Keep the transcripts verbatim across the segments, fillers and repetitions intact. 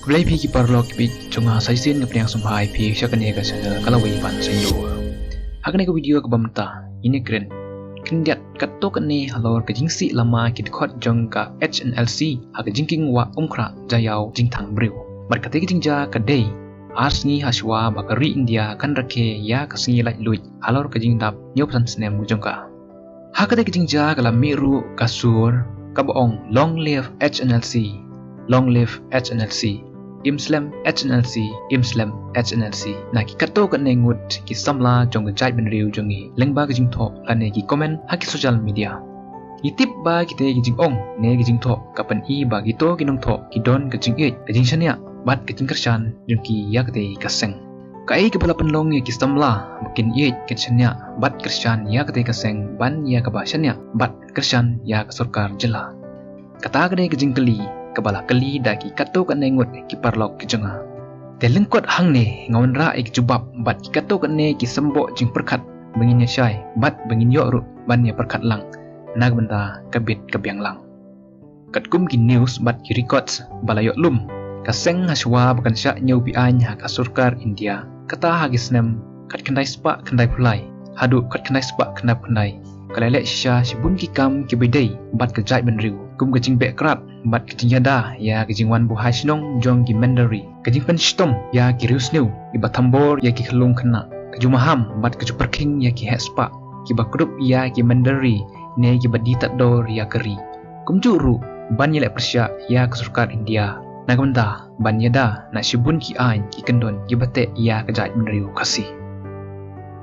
Khublei phi ki paralok ki paidbah jong nga, sa shisien nga pdiang sngewbha ïa phi sha kane ka channel Kalawei Ban Saiñdur. Ha kane ka video kaba mynta ngin ïa kren khyndiat katto katne halor ka jingsih lama ki dkhot jong ka H N L C ha ka jingkieng wah Umkhrah Jaïaw Jingthang Briew. Bad kata ka jingjia ka dei ar sngi ha shuwa ba ka ri India kan rakhe ïa ka sngi laitluid halor ka jingdap hynñiewphew san snem jong ka. Ha kata ka jingjia ka la mih ruh ka sur kaba ong, "Long live H N L C, long live H N L C, im slem H N L C, im slem H N L C" na ki katto katne ngut ki samla jong ka jaitbynriew jong ngi lyngba ka jingthoh lane ki comment ha ki social media. Ngi tip ba kita ki jingong ne ki jingthoh ka pyni ba kito ki nongthoh ki don ka jingïeit, ka jingshaniah bad ka jingkyrshan jong ki ïa kata ka seng. Kaei kaba la pynlong ïa ki samla ba kin ïeit, kin shaniah bad kyrshan ïa kata ka seng ban ïa kaba shaniah bad kyrshan ïa ka sorkar jylla? Kata ka dei ka jingkylli kaba la kylli da ki katto katne ngut ki paralok ki jong nga. Te lyngkot hangne nga wanrah ïa ki jubab bad ki katto katne ki symboh jingpyrkhat ba ngin ïa shai bad ba ngin ïoh ruh ban ïa pyrkhat lang na ka bynta ka bit ka biang lang. Katkum ki news bad ki records ba la ïoh lum, ka seng ha shuwa ba kan shah ñiew be-aiñ ha ka sorkar India, kata ha ki snem khatkhyndai spah khyndaiphew lai haduh khatkhyndai spah khyndaiphew khyndai, ka la leh shisha shibun ki kam kiba dei bad ka jaitbynriew, kum ka jingbeh krad bad ka jingïada ïa ka jingwan buhai shnong jong ki mynder ri, ka jingpynshitom ïa ki riewsniew kiba thombor ïa ki khyllung khynnah, ka ju maham bad ka ju pyrkhing ïa ki heh spah kiba kdup ïa ki mynder ri ne kiba die tad dor ïa ka ri. Kumjuh ruh ban ïaleh pyrshah ïa ka sorkar India na ka bynta ban ïada na shibun ki aiñ ki kyndon kiba teh ïa ka jaitbynriew Khasi.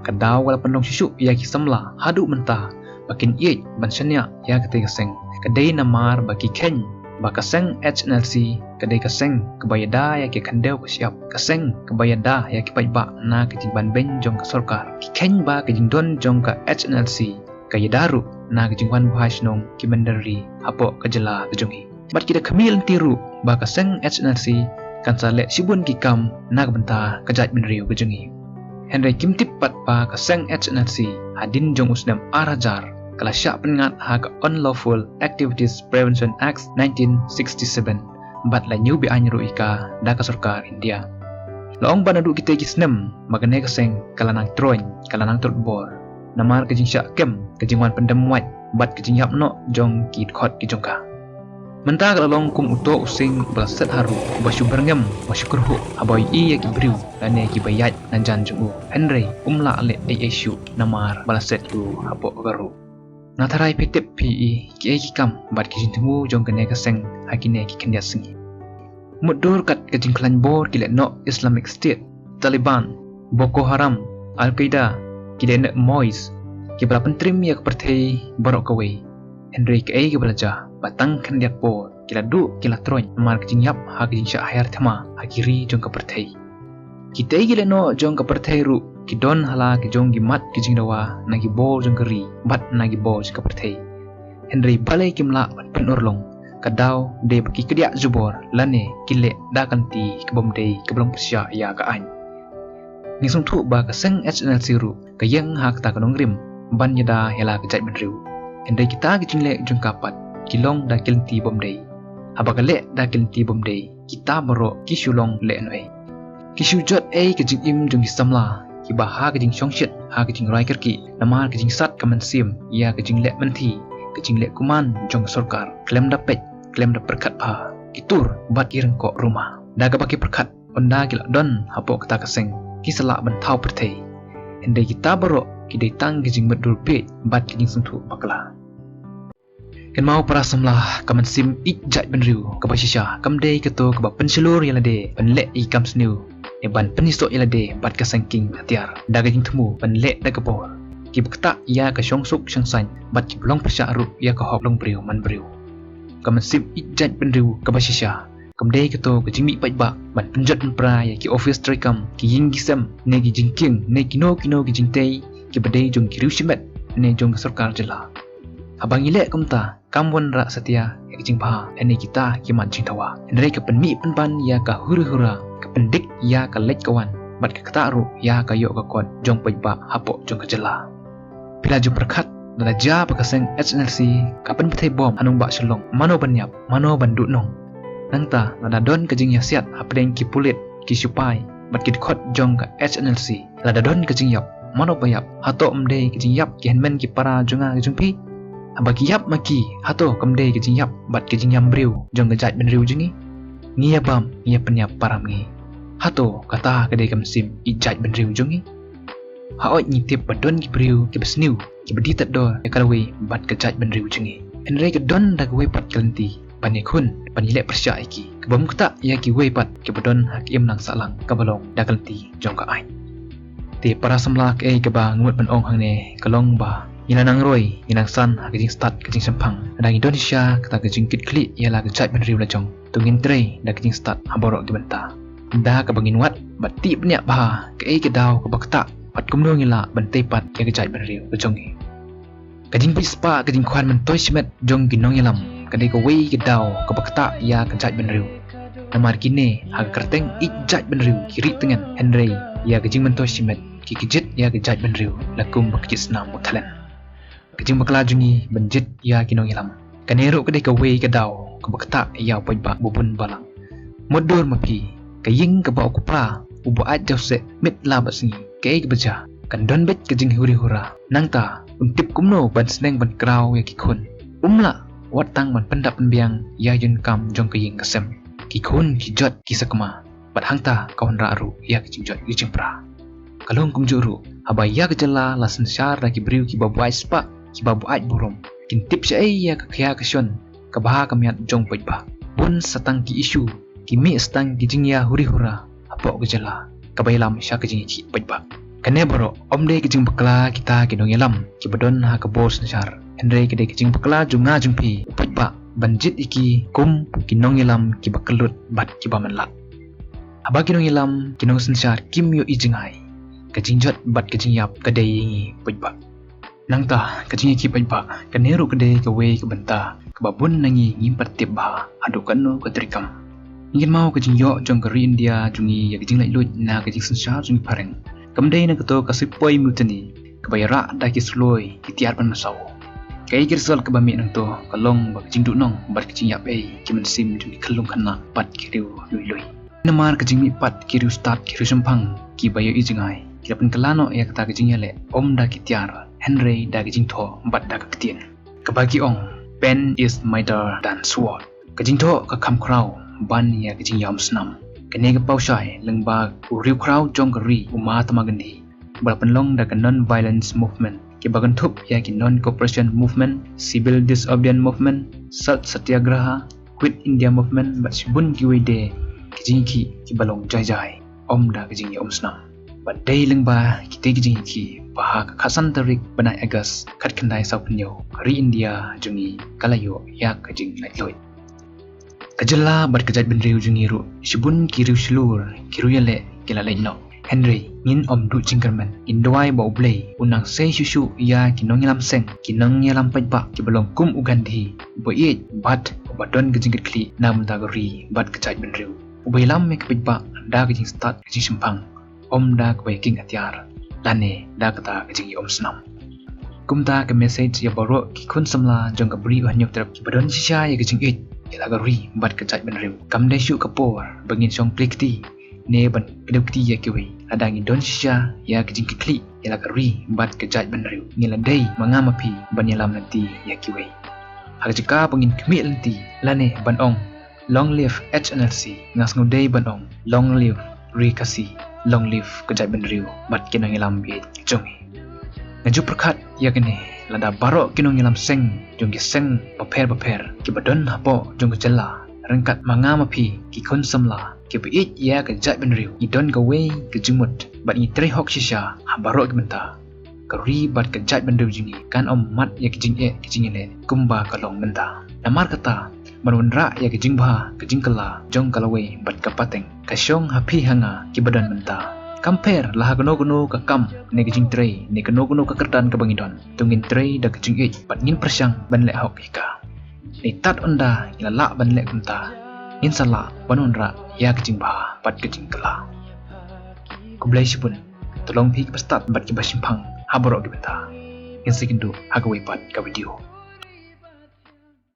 Ka daw ka la pynlong shuh shuh ïa ki samla haduh mynta ba kin ïeit ban shaniah ïa kata ka seng, ka dei namar ba ki kheiñ ba ka seng H N L C ka dei ka seng kaba ïada ïa ki khyndew ka shyiap, ka seng kaba ïada ïa ki paidbah na ka jingbanbeiñ jong ka sorkar. Ki kheiñ ba ka jingdon jong ka H N L C ka ïada ruh na ka jingwan buhai shnong ki mynder ri hapoh ka jylla ka jong ngi. Bad ki da khmih lynti ruh ba ka seng H N L C kan sa leh shibun ki kam na ka bynta ka jaitbynriew ka jong ngi. Hynrei kim tip pat ba ka seng H N L C hadien jong u snem ar hajar ka la shah pynngat ha ka Unlawful Activities Prevention Act nineteen sixty-seven bad la ñiew be-aiñ ruh ïa ka da ka sorkar India. La ong ba naduh kita ki snem ba kane ka seng ka la nang troiñ, ka la nang trot bor namar ka jingshah kem, ka jingwan pyndem wait bad ka jingïap noh jong ki dkhot ki jong ka. Mynta ka la long kum uto u seng ba la set harum, ba shu byrngem, ba shu kyrhuh haba u ïohi ïa ki briew lane kiba ïaid na jan jong u, hynrei um lah leh ei ei shuh namar ba la set ïa u hapoh ka ruh. Nga tharai phi tip phi i kiei ki kam bad ki jingthmu jong kane ka seng ha kine ki khyndiat sngi. Mutdur kat ka jingkhlaiñ bor ki lehnoh Islamic State, Taliban, Boko Haram, Al Qaeda, ki lehnoh MOIs, kiba la pyntrim ïa ka pyrthei baroh kawei. Hynrei kaei kaba la jia ba tang khyndiat por ki la duh ki la troiñ namar ka jingïap ha ka jingshah hiar thma ha ki ri jong ka pyrthei. Kitei ki lehnoh jong ka pyrthei ruh ki don ha la ki jong ki mat ki jingdawa na ki bor jong ka ri bad na ki bor jong ka pyrthei. Hynrei balei kim lah ban pynurlong? Ka daw dei ba ki kdiah jubor lane ki leh da ka lynti kaba ym dei, kaba long pyrshah ïa ka aiñ. Ngi sngewthuh ba ka seng H N L C ruh ka ïeng ha kata ka nongrim ban ïada ïa la ka jaitbynriew. Hynrei kita ki jingleh jong ka pat ki long da ki lynti bym dei. Haba ka leh da ki lynti bym dei, kita baroh ki shu long lehnohei. Ki shu jot ei ka jingim jong ki samla kiba ha ka jingshongshit, ha ka jingrwai kyrkieh namar ka jingsat ka mynsiem ïa ka jingleh mynthi, ka jingleh kuman jong ka sorkar, khlem da peit, khlem da pyrkhat bha, ki tur bad ki ryngkoh ruma. Da kaba ki pyrkhat, ynda ki la don hapoh kata ka seng, ki sa lah ban thaw pyrthei. Hynrei kita baroh ki dei tang ki jingmutdur bieit bad ki jingsngewthuh bakla. Kynmaw para samla, ka mynsiem ïeit jaitbynriew kaba shisha kam dei kato kaba pynshlur ïa lade ban leh ïa ki kam sniew ne ban pynïasoh ïa lade bad ka seng kieng hatiar da ka jingthmu ban leh da ka bor, kiba ktah ïa ka shongsuk shongsaiñ bad kiba long pyrshah ruh ïa ka hok longbriew manbriew. Ka mynsiem ïeit jaitbynriew kaba shisha kam dei kato ka jingmih paidbah ban pynjot pynpra ïa ki ophis treikam, ki ïing ki sem ne ki jingkieng ne kino kino ki jingtei kiba dei jong ki riew shimet ne jong ka sorkar jylla. Haba ngi leh kumta kam wanrah satia ïa ka jingbha lane kita ki mat jingdawa, hynrei ka pynmih pynban ïa ka hura hura, ka pyndik ïa ka leit ka wan bad ka ktah ruh ïa ka ïoh ka kot jong paidbah hapoh jong ka jylla. Phi la ju pyrkhat, lada jia ba ka seng H N L C ka pynpyrthei bom ha nongbah Shillong, mano ban ïap, mano ban duhnong? Nangta lada don ka jingïasiat hapdeng ki pulit, ki sipai bad ki dkhot jong ka H N L C, lada don ka jingïap, mano ba ïap? Hato ym dei ka jingïap ki hynmen ki para jong nga ki jong phi? Haba ki ïap ma ki, hato kam dei ka jingïap bad ka jingïam briew jong ka jaitbynriew jong ngi? Ngi ïa bam, ngi ïa pynïap para ma ngi. Hato kata ka dei ka mynsiem ïeit jaitbynriew jong ngi? Hooid, ngi tip ba don ki briew kiba sniew, kiba die tad dor ïa ka lawei bad ka jaitbynriew jong ngi. Hynrei ka don da kawei pat ka lynti ban ïakhun, ban ïaleh pyrshah ïa ki, kaba ym ktah ïa kiwei pat kiba don ha ka imlang sahlang kaba long da ka lynti jong ka aiñ. Te para samla, kaei kaba nga mut ban ong hangne ka long ba ngi la nang roi, ngi nang san ha ka jingstad ka jingshemphang. Lada ngi don shisha kata ka jingkitkhlieh ïa la ka jaitbynriew la jong, to ngin trei da ka jingstad ha baroh ki bynta, da kaba ngin wad bad tip bniah bha kaei ka daw kaba ktah bad kumno ngi lah ban tei pat ïa ka jaitbynriew ka jong ngi. Ka jingpeit spah, ka jingkhwan myntoi shimet jong ki nongïalam ka dei kawei ka daw kaba ktah ïa ka jaitbynriew. Namar kine ha ka kyrteng ïeit jaitbynriew ki rieh tngen, hynrei ïa ka jingmyntoi shimet ki kjit ïa ka jaitbynriew la kum ba kjit snam u thlen. Ka jingbakla jong ngi ban jied ïa ki nongïalam, kane ruh ka dei kawei ka daw kaba ktah ïa u paidbah ba bun balang. Mutdur ma phi, ka ïing kaba u kpa uba ait jawseh miet la bad sngi, kaei kaba jia? Kan don beit ka jinghuri hura. Nangta un tip kumno ban sneng ban kraw ïa ki khun. Um lah wat tang ban pyndap pynbiang ïa ïing kam jong ka ïing ka sem, ki khun ki jot ki sakma, bad hangta ka wanrah ruh ïa ka jingjot ka jingpra. Ka long kumjuh ruh haba ïa ka jylla la synshar da ki briew kiba buaid spah, kiba buaid burom, kin tip shaei ïa ka khia ka shon, ka bha ka miat jong u paidbah? Bun sa tang ki issue, ki mih sa tang ki jingïahuri hura hapoh ka jylla kaba ïalam sha ka jingïakhih paidbah. Kane baroh ym dei ka jingbakla kita ki nongïalam kiba don ha ka bor synshar, hynrei ka dei ka jingbakla jong nga jong phi u paidbah ban jied ïa ki kum ki nongïalam kiba kyllut bad kiba mynlat. Haba ki nongïalam, ki nongsynshar kim ïohi jngai, ka jingjot bad ka jingïap ka dei ïa ngi paidbah. Nangta ka jingïakhih paidbah, kane ruh ka dei kawei ka bynta kaba bun na ngi ngim pat tip bha haduh katno ka treikam. Ngi kynmaw ka jingïoh jong ka ri India jong ngi ïa ka jinglaitluid na ka jingsynshar jong ki phareng kam dei na kato ka sepoy mutiny kaba ïarah da ki suloi ki tiar ban mynsaw. Kaei ka result kaba mih nangto? Ka long ba ka jingduhnong bad ka jingïap ei ki mynsiem jong ki khyllung khynnah bad ki riew lui lui. Namar ka jingmihpat ki riewstad ki riewshemphang kiba ïohi jngai, ki la pynkylla noh ïa kata ka jingïaleh ym da ki tiar, hynrei da ka jingthoh bad da ka ktien. Kaba ki ong, "Pen is mightier than sword." Ka jingthoh ka kham khraw ban ïa ka jingïaumsnam. Kane ka paw shai lyngba u riewkhraw jong ka ri, u Mahatma Gandhi, ba la pynlong da ka non-violence movement, kiba kynthup ïa ki non-cooperation movement, civil disobedience movement, salt satyagraha, Quit India movement bad shibun kiwei de ki jingïakhih kiba long jai jai ym da ka jingïaumsnam. Bad dei lyngba kitei ki jingïakhih ba ha ka khatsan tarik bnai August khatkhyndai sawphew hynñiew ka ri India jong ngi ka la ïoh ïa ka jinglaitluid. Ka jylla bad ka jaitbynriew jong ngi ruh, shibun ki riew shlur, ki riew ïaleh ki la leit noh. Hynrei ngin ym duh jingkyrmen, ngin duwai ba U Blei un nang sei shuh shuh ïa ki nongïalam seng, ki nongïalam paidbah kiba long kum u Gandhi, uba ïeit bad uba don ka jingkitkhlieh na bynta ka ri bad ka jaitbynriew, uba ïalam ïa ki paidbah da ka jingstad ka jingshemphang, ym da kaba ïakieng atiar lane da kata ka jingïaumsnam. Kumta ka message ïa baroh ki khun samla jong ka Bri U Hynñiewtrep kiba don shisha ïa ka jingïeit ïa la ka ri bad ka jaitbynriew, kam dei shuh ka por ba ngin shong kli kti ne ban kdew kti ïa kiwei. Lada ngi don shisha ïa ka jingkitkhlieh ïa la ka ri bad ka jaitbynriew, ngi la dei ma nga ma phi ban ïalam lynti ïa kiwei. Ha ka jaka ba ngin khmih lynti lane ban ong, "Long live H N L C," nga sngew dei ban ong, "Long live Ri Khasi, long live ka jaitbynriew bad ki nongïalam bieit jong ngi." Nga ju pyrkhat ïa kane, lada baroh ki nongïalam seng jong ki seng bapher bapher kiba don hapoh jong ka jylla, ryngkat ma nga ma phi ki khun samla kiba ïeit ïa ka jaitbynriew, ngi don kawei ka jingmut bad ngi trei hok shisha ha baroh ki bynta, ka ri bad ka jaitbynriew jong ngi kan ym mad ïa ka jingeh ka jingïaleh kumba ka long mynta. Namar kata, ban wanrah ïa ka jingbha ka jingkylla jong ka lawei bad ka pateng ka shong ha phi ha nga kiba don mynta. Kam pher la ha kano kano ka kam ne ka jingtrei ne kano kano ka kyrdan kaba ngi don, to ngin trei da ka jingïeit bad ngin pyrshang ban leh hok ïa ka. Ngi tad ynda ngi la lah ban leh kumta, ngin sa lah ban wanrah ïa ka jingbha bad ka jingkylla. Khublei shibun. To long phi kiba stad bad kiba shemphang ha baroh ki bynta. Ngin sa ïakynduh ha kawei pat ka video.